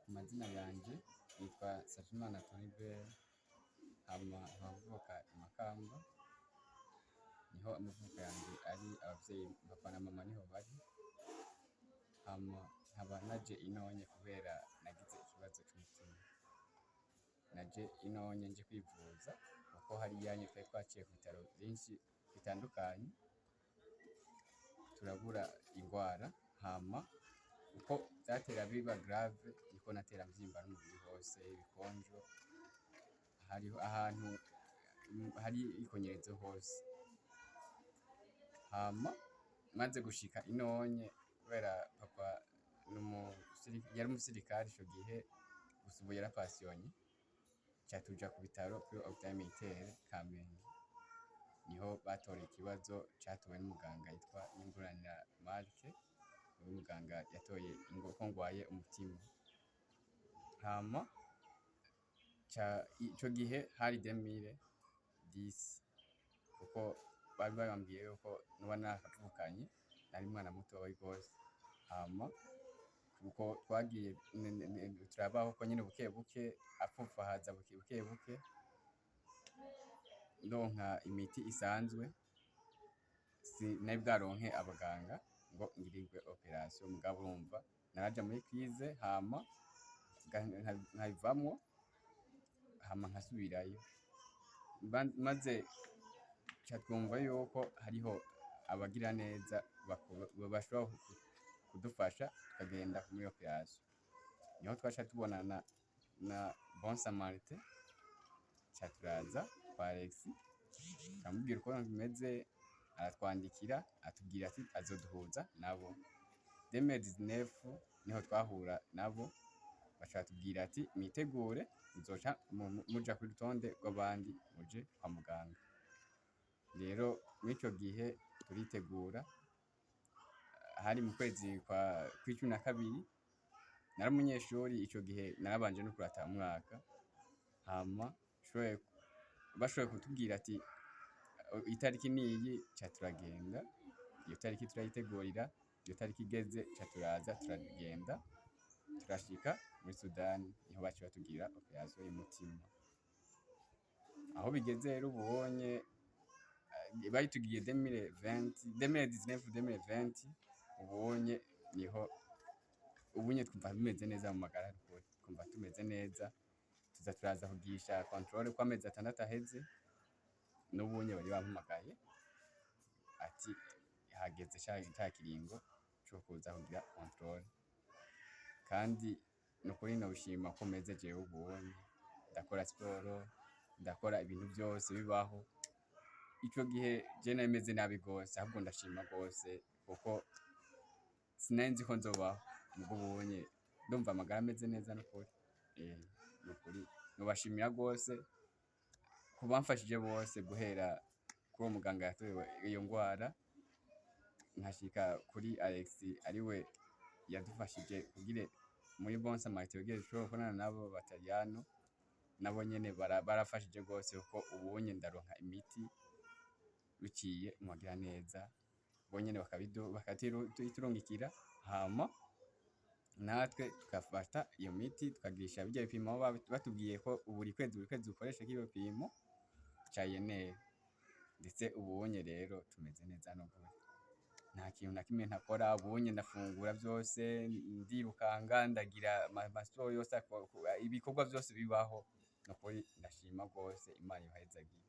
Ku mazina yanje nitwa Nsavimana Tonibert, hama nkaba mvuka i Makamba, niho amavuko yanje ari. Abavyeyi, papa na mama, niho bari. Hama nkaba naje inonye kubera nagize ikibazo c'umutima. Naje inonye nje kwivuza kuko hariya twari twaciye ku bitaro vyinshi bitandukanye, turabura ingwara. Hama uko vyatera biba grave niko natera mvyimba n'umubiri hose, ibikonjo, hariho ahantu hari ikonyerezo hose. Hama maze gushika inonye, kubera papa yari umusirikare ico gihe, gusa ubu yarapasiyonye, ca tuja ku bitaro kuri Hôpital Militaire Kamenge. Niho batoreye ikibazo catowe n'umuganga yitwa Nimburanira Marc, niwe muganga yatoye ko ngwaye umutima. Hama ico gihe hari 2010, kuko bari bambwiye yuko noba narakavukanye, nari umwana mutoyi gose. Hama kuko twagiye turabaho uko nyene buke buke, apfupfahaza buke buke, ndonka imiti isanzwe, sinari bwaronke abaganga ngo ngirirwe opération. Mugabo urumva naraja muri crise, hama nkabivamwo, hama nkasubirayo. Maze ca twumva yuko hariho abagira neza bashobora kudufasha tukagenda muri opération. Niho twaca tubonana na Bon Samaritain, ca turaza kwa Alex, turamubwira uko bimeze, aratwandikira, atubwira ati azoduhuza nabo. 2019 niho twahura nabo, baca batubwira ati: "Mwitegure, muzoca muja ku rutonde rw'abandi muje kwa muganga." Rero mw'ico gihe turitegura, hari mu kwezi kwa kw'icumi na kabiri. Nari umunyeshuri ico gihe, narabanje no kurata umwaka. Hama bashoboye kutubwira ati itariki niyi, ca turagenda. Iyo tariki turayitegurira. Iyo tariki igeze, ca turaza, turagenda, turashika muri Sudani, niho baciye batubwira opération y'umutima. Aho bigeze rero ubonye bayitugiye 2020, 2019, 2020, ubonye niho ubunye twumva bimeze neza mu magara, twumva tumeze neza. Tuza turaza kugisha contrôle ko amezi 6 aheze. N'ubunye bari bampamagaye ati hageze ca kiringo co kuza kugira contrôle. Kandi nukuri nobishima ko meze jewe ubunye ndakora siporo, ndakora ibintu vyose bibaho. Ico gihe je nari meze nabi gose, ahubwo ndashima gose kuko sinari nzi ko nzobaho. Muga ubunye ndumva amagara ameze neza nukuri. Nukuri nobashimira gose kubamfashije bose, guhera kuri uwo muganga yatoye iyo ngwara, nkashika kuri Alex ariwe yadufashije kugira muri Bon Samaritain, kugira dushobore kubonana nabo bataliyano. Nabo nyene barafashije gose, kuko ubunye ndaronka imiti biciye mu bagira neza, bo nyene bakayiturungikira, hama natwe tugafata iyo miti, tukagirisha birya bipimo batubwiye ko buri kwezi, buri kwezi ukoresha kino bipimo ca INR. Ndetse ubunye rero tumeze neza nukuri, nta kintu na kimwe ntakora. Ubunye ndafungura vyose, ndirukanga, ndagira amasiporo yose, ibikorwa vyose bibaho. Nukuri ndashima gose, Imana ibahezagire.